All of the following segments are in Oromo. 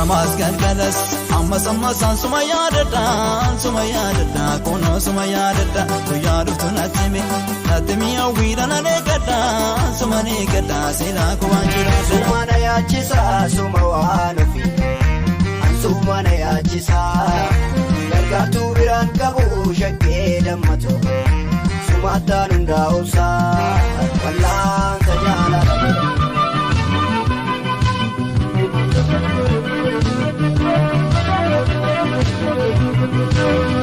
Ganamaas galgalas ammas ammasaan suma yaadadha, suma yaadadha, kunoo suma yaadadha. Guyyaa dhuftu natti himi, natti himi, hawwiidha nan eeggadha, suma eeggadha, silaa kuwaan jiraadha. Suma na yaachisa, suma waan ofii. Suma na yaachisa. Gargaartuu biraan qabu shakkee dammatu. Sumaattaan hundaa obsaa. Wallaansa jaalala.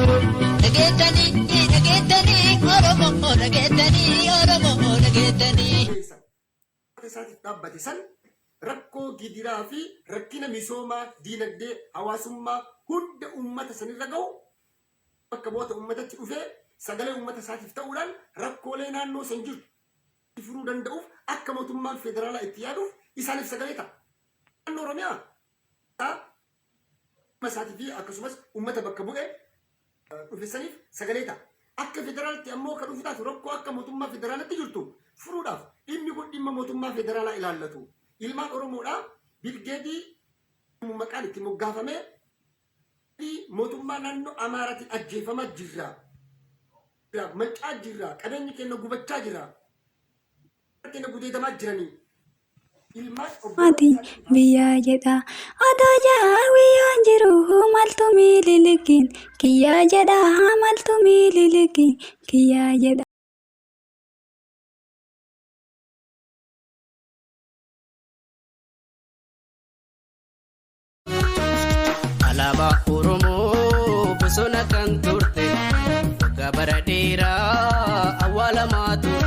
Dhageettanii, dhageettanii, Oromoo, dhageettanii, Oromoo, dhageettanii. Isaatiif dhaabbate san rakkoo gidiraa fi rakkina misoomaa, diinagdee, hawaasummaa hunda uummata sanirra gahu bakka bu'oota uummatatti dhufee sagalee uummata isaatiif ta'uudhaan rakkoolee naannoo san jirtu furuu danda'uuf akka mootummaan federaalaa itti yaaduuf isaaniif sagalee ta'a. Naannoo Oromiyaa isaatii fi akkasumas uummata bakka bu'ee dhufe saniif sagalee ta'a. Akka federaalaatti ammoo kan dhufu taatu rakkoo akka mootummaa federaalatti jirtu furuudhaaf dhimmi kun dhimma mootummaa federaalaa ilaallatu. Ilmaan Oromoodhaa birgeedii maqaan itti moggaafamee mootummaa naannoo Amaaraatiin ajjeefamaa jirra. Mancaa jirra. Qabeenyi keenya gubachaa jira. Keenya gudeedamaa jiranii. Ilmaan Ati biyyaa jedha otoo jaawwiyyaan jiru maltu miililikin kiyyaa jedha, maltu miililikin kiyyaa jedha. Alaabaa Oromoo bosona kan turte waggaa bara dheeraa awwaalamaa turte.